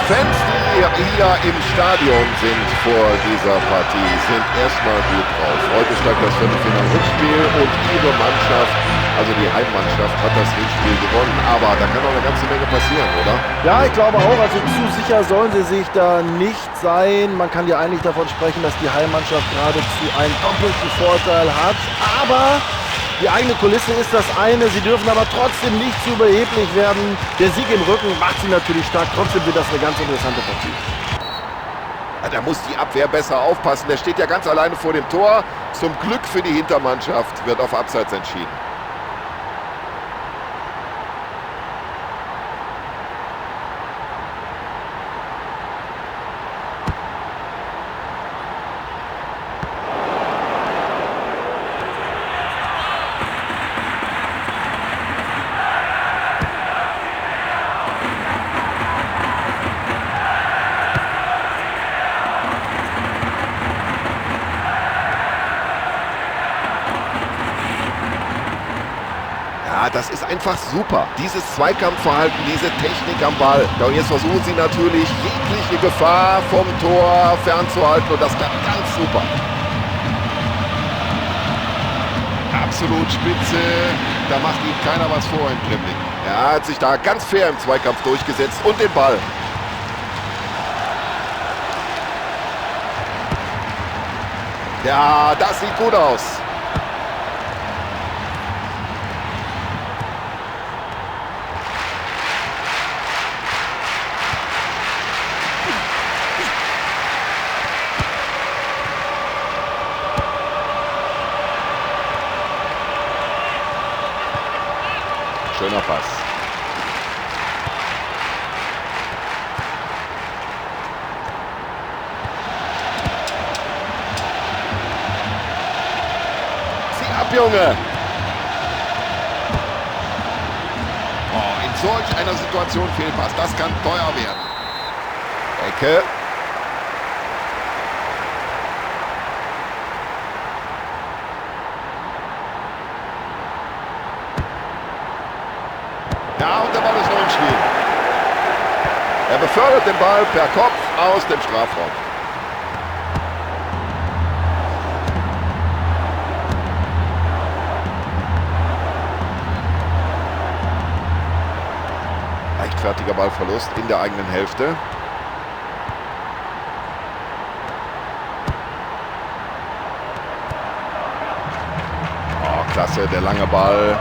Fans, die hier im Stadion sind vor dieser Partie, sind erstmal gut drauf. Heute steigt das Viertelfinal-Rückspiel und ihre Mannschaft, also die Heimmannschaft, hat das Hinspiel gewonnen. Aber da kann noch eine ganze Menge passieren, oder? Ja, ich glaube auch. Also zu sicher sollen sie sich da nicht sein. Man kann ja eigentlich davon sprechen, dass die Heimmannschaft geradezu einen doppelten Vorteil hat. Aber die eigene Kulisse ist das eine. Sie dürfen aber trotzdem nicht zu überheblich werden. Der Sieg im Rücken macht sie natürlich stark. Trotzdem wird das eine ganz interessante Partie. Ja, da muss die Abwehr besser aufpassen. Der steht ja ganz alleine vor dem Tor. Zum Glück für die Hintermannschaft wird auf Abseits entschieden. Ja, das ist einfach super. Dieses Zweikampfverhalten, diese Technik am Ball. Ja, und jetzt versuchen sie natürlich, jegliche Gefahr vom Tor fernzuhalten. Und das klappt ganz super. Absolut spitze. Da macht ihm keiner was vor im Dribbling. Er hat sich da ganz fair im Zweikampf durchgesetzt und den Ball. Ja, das sieht gut aus. Schöner Pass. Zieh ab, Junge! Oh, in solch einer Situation Fehlpass. Das kann teuer werden. Ecke. Ja, und der Ball ist noch im Spiel. Er befördert den Ball per Kopf aus dem Strafraum. Leichtfertiger Ballverlust in der eigenen Hälfte. Oh, klasse, der lange Ball.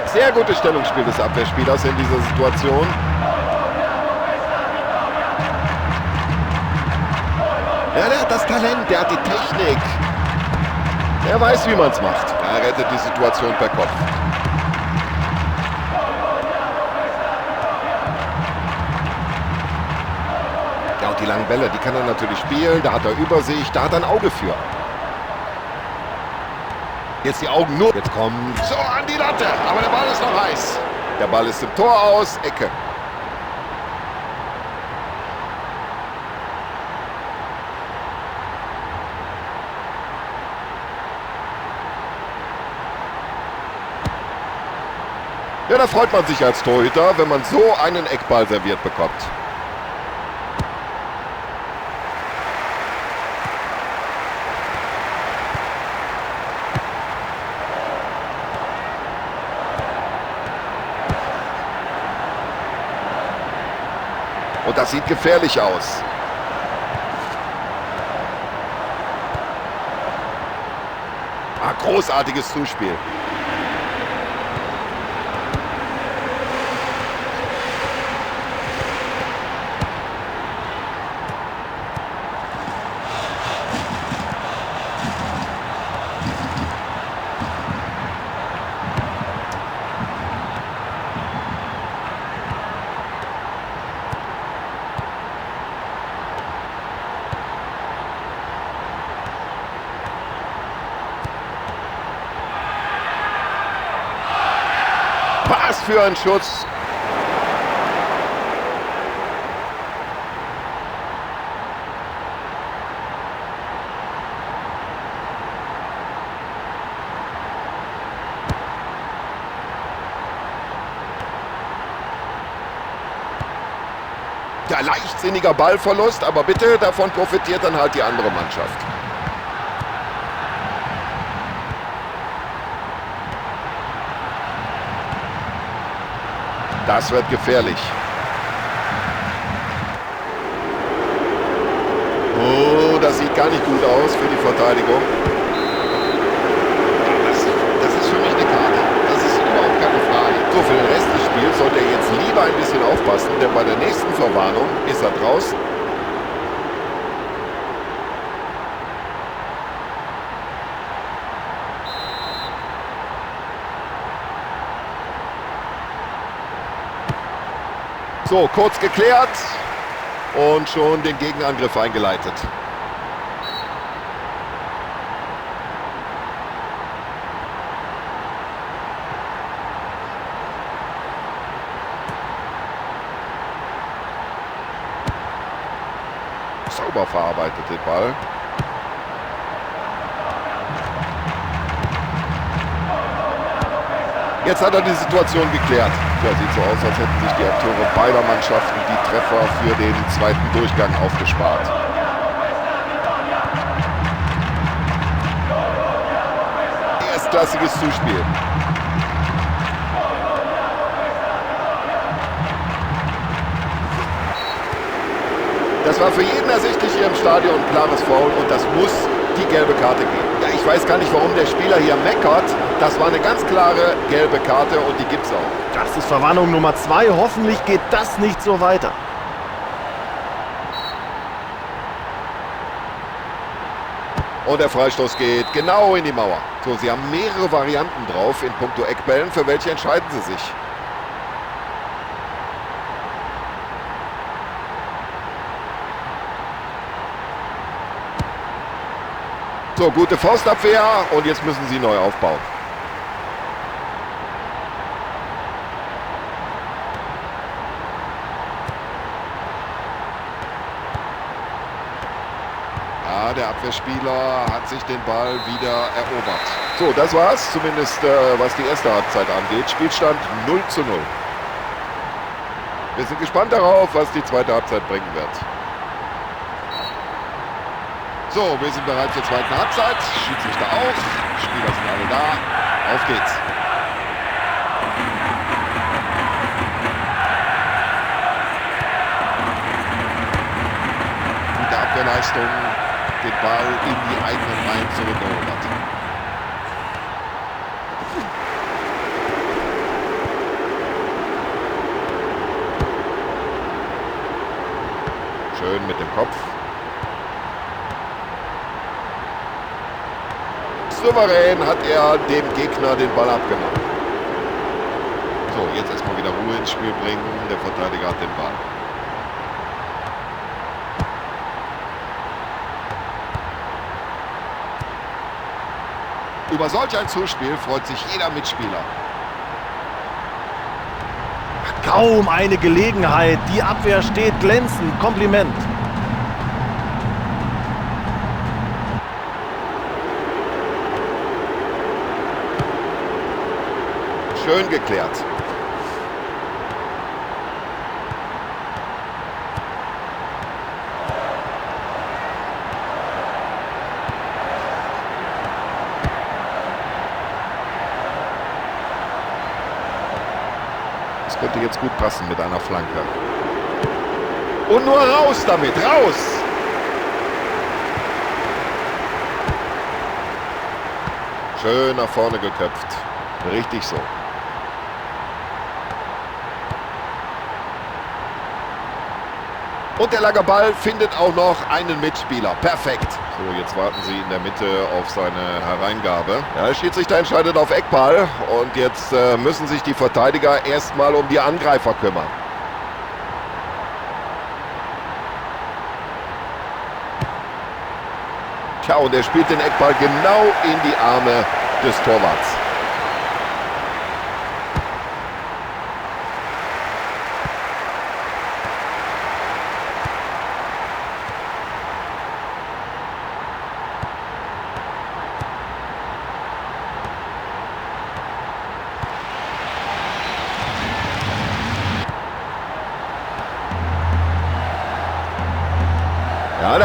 Sehr gutes Stellungsspiel des Abwehrspielers in dieser Situation. Ja, der hat das Talent, der hat die Technik. Der weiß, wie man's macht. Er rettet die Situation per Kopf. Ja, und die langen Bälle, die kann er natürlich spielen. Da hat er Übersicht, da hat er ein Auge für. Jetzt die Augen nur. Jetzt kommt so an die Latte. Aber der Ball ist noch heiß. Der Ball ist im Tor aus. Ecke. Ja, da freut man sich als Torhüter, wenn man so einen Eckball serviert bekommt. Und das sieht gefährlich aus. Ah, großartiges Zuspiel. Was für ein Schuss. Ja, Ja, leichtsinniger Ballverlust, aber bitte, davon profitiert dann halt die andere Mannschaft. Das wird gefährlich. Oh, das sieht gar nicht gut aus für die Verteidigung. Das ist für mich eine Karte. Das ist überhaupt keine Frage. So, für den Rest des Spiels sollte er jetzt lieber ein bisschen aufpassen, denn bei der nächsten Verwarnung ist er draußen. So, kurz geklärt und schon den Gegenangriff eingeleitet. Sauber verarbeitet den Ball. Jetzt hat er die Situation geklärt. Ja, sieht so aus, als hätten sich die Akteure beider Mannschaften die Treffer für den zweiten Durchgang aufgespart. Erstklassiges Zuspiel. Das war für jeden ersichtlich hier im Stadion ein klares Foul und das muss die gelbe Karte geben. Ja, ich weiß gar nicht, warum der Spieler hier meckert. Das war eine ganz klare gelbe Karte und die gibt's auch. Das ist Verwarnung Nummer 2. Hoffentlich geht das nicht so weiter. Und der Freistoß geht genau in die Mauer. So, sie haben mehrere Varianten drauf in puncto Eckbällen. Für welche entscheiden sie sich? So, gute Faustabwehr und jetzt müssen sie neu aufbauen. Ja, der Abwehrspieler hat sich den Ball wieder erobert. So, das war's, zumindest was die erste Halbzeit angeht. Spielstand 0:0. Wir sind gespannt darauf, was die zweite Halbzeit bringen wird. So, wir sind bereit zur zweiten Halbzeit. Schiedsrichter auch. Spieler sind alle da. Auf geht's. Gute Abwehrleistung. Den Ball in die eigenen Reihen zurückerobert. Schön mit dem Kopf. Souverän hat er dem Gegner den Ball abgenommen. So, jetzt erstmal wieder Ruhe ins Spiel bringen. Der Verteidiger hat den Ball. Über solch ein Zuspiel freut sich jeder Mitspieler. Kaum eine Gelegenheit. Die Abwehr steht glänzend. Kompliment. Schön geklärt. Das könnte jetzt gut passen mit einer Flanke. Und nur raus damit, raus! Schön nach vorne geköpft. Richtig so. Und der lange Ball findet auch noch einen Mitspieler. Perfekt. So, jetzt warten sie in der Mitte auf seine Hereingabe. Ja, der Schiedsrichter entscheidet auf Eckball. Und jetzt müssen sich die Verteidiger erstmal um die Angreifer kümmern. Tja, und er spielt den Eckball genau in die Arme des Torwarts.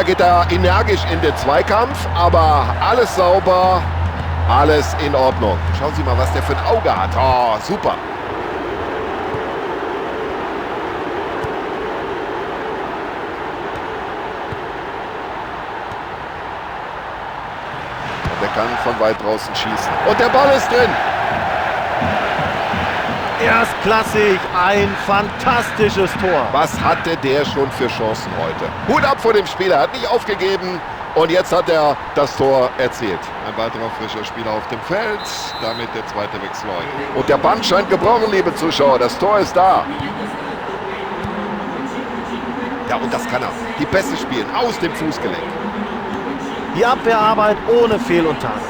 geht er energisch in den Zweikampf, aber alles sauber, alles in Ordnung. Schauen Sie mal, was der für ein Auge hat. Oh, super. Und er kann von weit draußen schießen. Und der Ball ist drin. Erstklassig, ein fantastisches Tor. Was hatte der schon für Chancen heute? Hut ab vor dem Spieler, hat nicht aufgegeben und jetzt hat er das Tor erzielt. Ein weiterer frischer Spieler auf dem Feld, damit der zweite Wechsel heute. Und der Band scheint gebrochen, liebe Zuschauer, das Tor ist da. Ja, und das kann er. Die Pässe spielen aus dem Fußgelenk. Die Abwehrarbeit ohne Fehl und Tadel.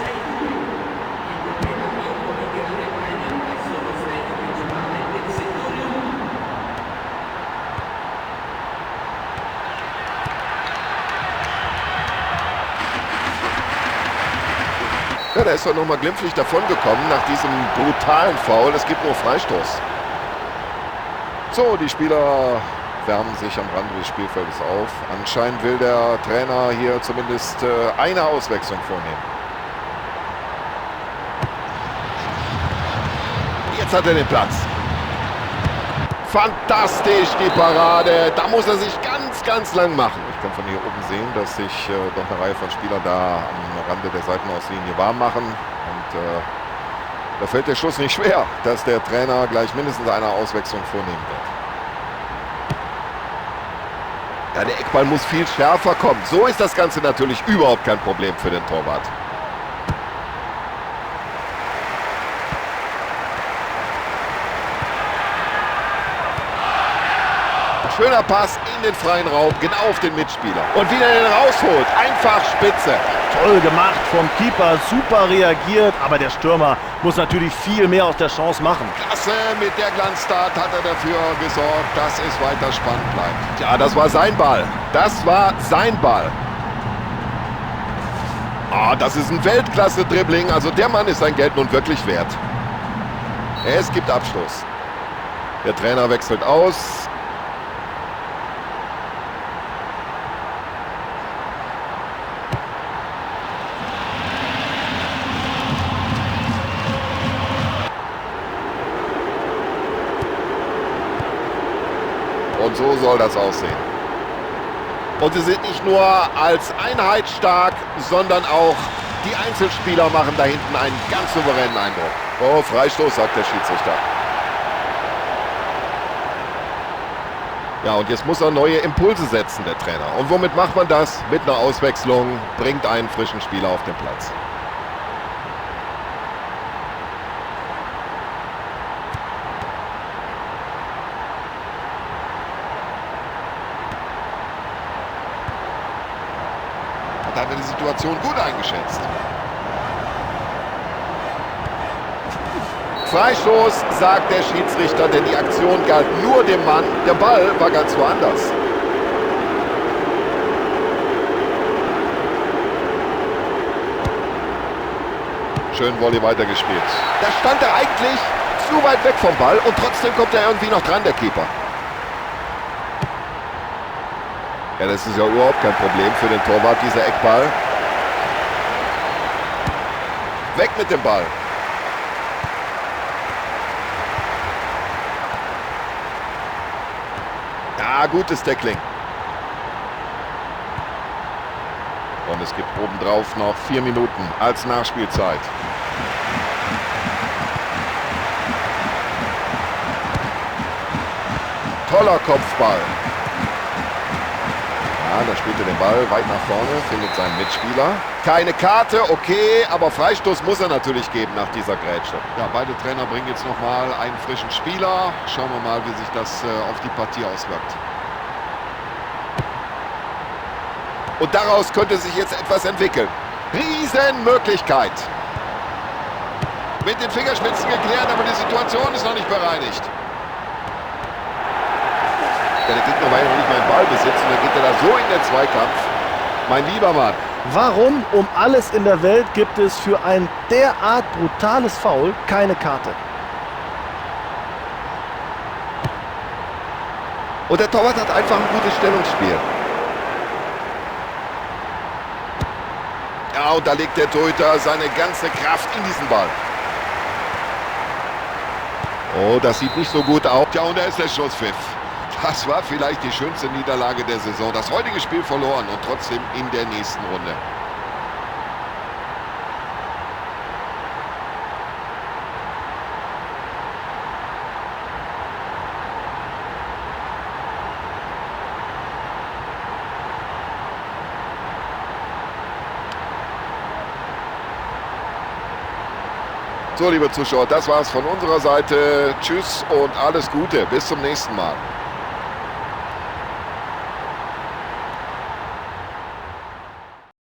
Ja, da ist er nochmal glimpflich davongekommen nach diesem brutalen Foul. Es gibt nur Freistoß. So, die Spieler wärmen sich am Rande des Spielfeldes auf. Anscheinend will der Trainer hier zumindest eine Auswechslung vornehmen. Jetzt hat er den Platz. Fantastisch, die Parade. Da muss er sich ganz, ganz lang machen. Ich kann von hier oben sehen, dass sich doch eine Reihe von Spielern da am Rande der Seitenauslinie warm machen. Und da fällt der Schuss nicht schwer, dass der Trainer gleich mindestens eine Auswechslung vornehmen wird. Ja, der Eckball muss viel schärfer kommen. So ist das Ganze natürlich überhaupt kein Problem für den Torwart. Schöner Pass in den freien Raum, genau auf den Mitspieler. Und wieder den rausholt. Einfach spitze. Toll gemacht vom Keeper, super reagiert. Aber der Stürmer muss natürlich viel mehr aus der Chance machen. Klasse, mit der Glanztat hat er dafür gesorgt, dass es weiter spannend bleibt. Ja, das war sein Ball. Das war sein Ball. Ah, das ist ein Weltklasse-Dribbling. Also der Mann ist sein Geld nun wirklich wert. Es gibt Abstoß. Der Trainer wechselt aus. Und so soll das aussehen. Und sie sind nicht nur als Einheit stark, sondern auch die Einzelspieler machen da hinten einen ganz souveränen Eindruck. Oh, Freistoß, sagt der Schiedsrichter. Ja, und jetzt muss er neue Impulse setzen, der Trainer. Und womit macht man das? Mit einer Auswechslung, bringt einen frischen Spieler auf den Platz. Da hat er die Situation gut eingeschätzt. Freistoß, sagt der Schiedsrichter, denn die Aktion galt nur dem Mann. Der Ball war ganz woanders. Schön Volley weitergespielt. Da stand er eigentlich zu weit weg vom Ball und trotzdem kommt er irgendwie noch dran, der Keeper. Ja, das ist ja überhaupt kein Problem für den Torwart, dieser Eckball. Weg mit dem Ball. Ja, gutes Tackling. Und es gibt obendrauf noch 4 Minuten als Nachspielzeit. Toller Kopfball. Ja, da spielt er den Ball weit nach vorne, findet seinen Mitspieler. Keine Karte, okay, aber Freistoß muss er natürlich geben nach dieser Grätsche. Ja, beide Trainer bringen jetzt nochmal einen frischen Spieler. Schauen wir mal, wie sich das auf die Partie auswirkt. Und daraus könnte sich jetzt etwas entwickeln. Riesenmöglichkeit. Mit den Fingerspitzen geklärt, aber die Situation ist noch nicht bereinigt. Ja, der Gegner war ja noch nicht mal im Ballbesitz und dann geht er da so in den Zweikampf. Mein lieber Mann. Warum um alles in der Welt gibt es für ein derart brutales Foul keine Karte? Und der Torwart hat einfach ein gutes Stellungsspiel. Ja, und da legt der Torhüter seine ganze Kraft in diesen Ball. Oh, das sieht nicht so gut aus. Ja, und da ist der Schlusspfiff. Das war vielleicht die schönste Niederlage der Saison. Das heutige Spiel verloren und trotzdem in der nächsten Runde. So, liebe Zuschauer, das war's von unserer Seite. Tschüss und alles Gute. Bis zum nächsten Mal.